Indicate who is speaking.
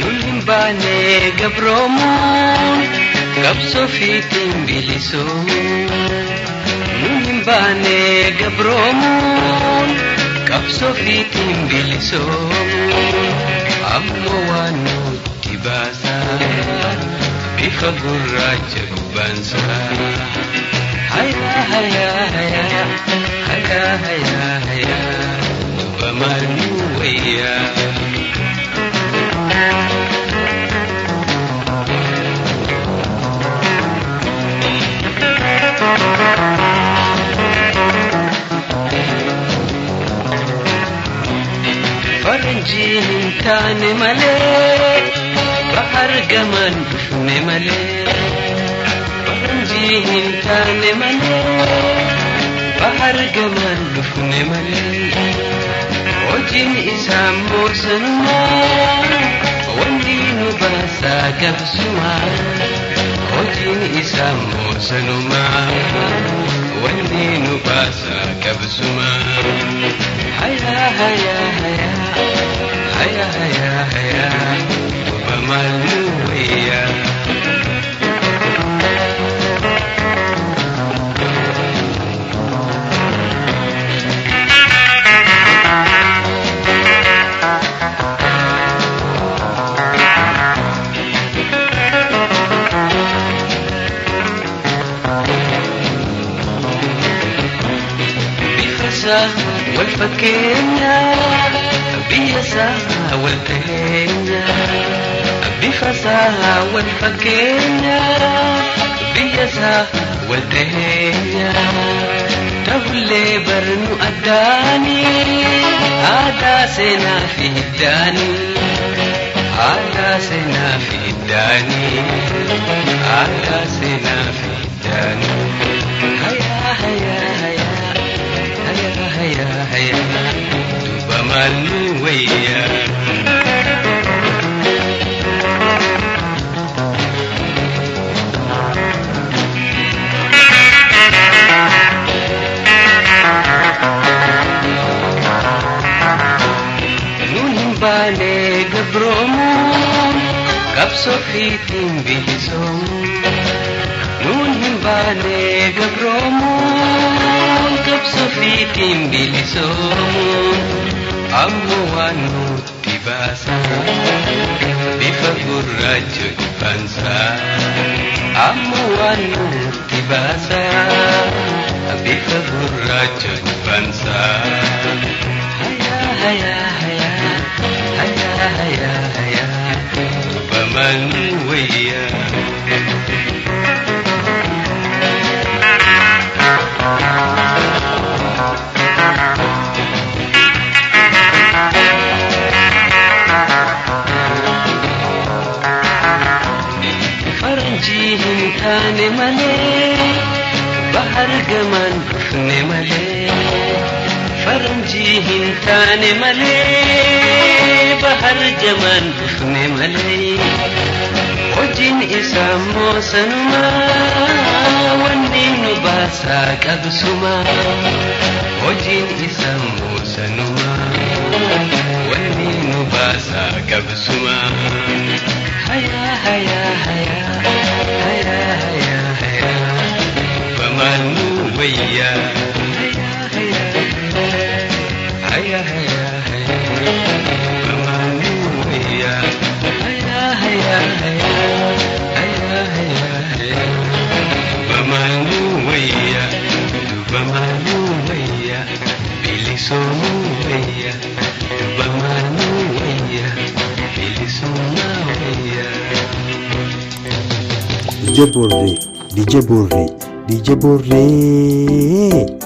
Speaker 1: Nun hin baane gabroomuun, qabsoo fiitiin bilisoomuun. Nun hin baane gabroomuun, qabsoo fiitiin bilisoomuun. Ammoo waan nutti baasaa bifa gurraacha gubbaansaa. Hayaa hayaa hayaa hayaa hayaa hayaa, duba maal nu wayyaa. Faranjiin hin taane malee, bahar gamaan dhufne malee. Faranjii hin taane malee, bahar gamaan dhufne malee. Hojiin isaa immoo sanumaa, wanni nu baasaa qabsumaa. Hojiin isaa immoo sanumaa, wanni nu baasaa qabsumaa. Hayaa hayaa hayaa hayaa hayaa hayaa, duba maal nu wayyaa. Bifa wal fakkeenya, biyya isaa wal ta'eenya. Bifa isaa wal fakkeenya, biyya isaa wal ta'eenya. Ta'ullee barnu addaani, aadaa seenaa fi hiddaani. Aadaa seenaa fi hiddaani. Aadaa seenaa fi hiddaani. Hayaa hayaa hayaa. Hayaa hayaa hayaa, duba maal nu wayyaa. Nun hin baane gabroomuun, qabsoo fiitiin bilisoomuun. Nun hin baane gabroomuun, qabsoo fiitiin bilisoomuun. Ammoo waan nutti baasaa bifa gurraacha gubbaansaa. Ammoo waan nutti baasaa bifa gurraacha gubbaansaa. Hayaa hayaa hayaa hayaa hayaa hayaa, duba maal nu wayyaa. Faranjii hin taane malee, bahar gamaan dhufne malee. Faranjii hin taane malee, bahar gamaan dhufne malee. Hojiin isaa immoo sanumaa, wanni nu baasaa qabsumaa. Hojiin isaa immoo sanumaa, wanni nu baasaa qabsumaa. Hayaa hayaa hayaa hayaa hayaa hayaa, duba maal nu wayyaa. Hayaa hayaa hayaa, duba maal nu wayyaa. Hayaa hayaa hayaa hayaa hayaa hayaa, duba maal nu wayyaa. Duba maal nu wayyaa, bilisoomuu wayyaa. Duba maal nu wayyaa, bilisummaa wayyaa.
Speaker 2: DJ Borree, DJ Borree, DJ Borree.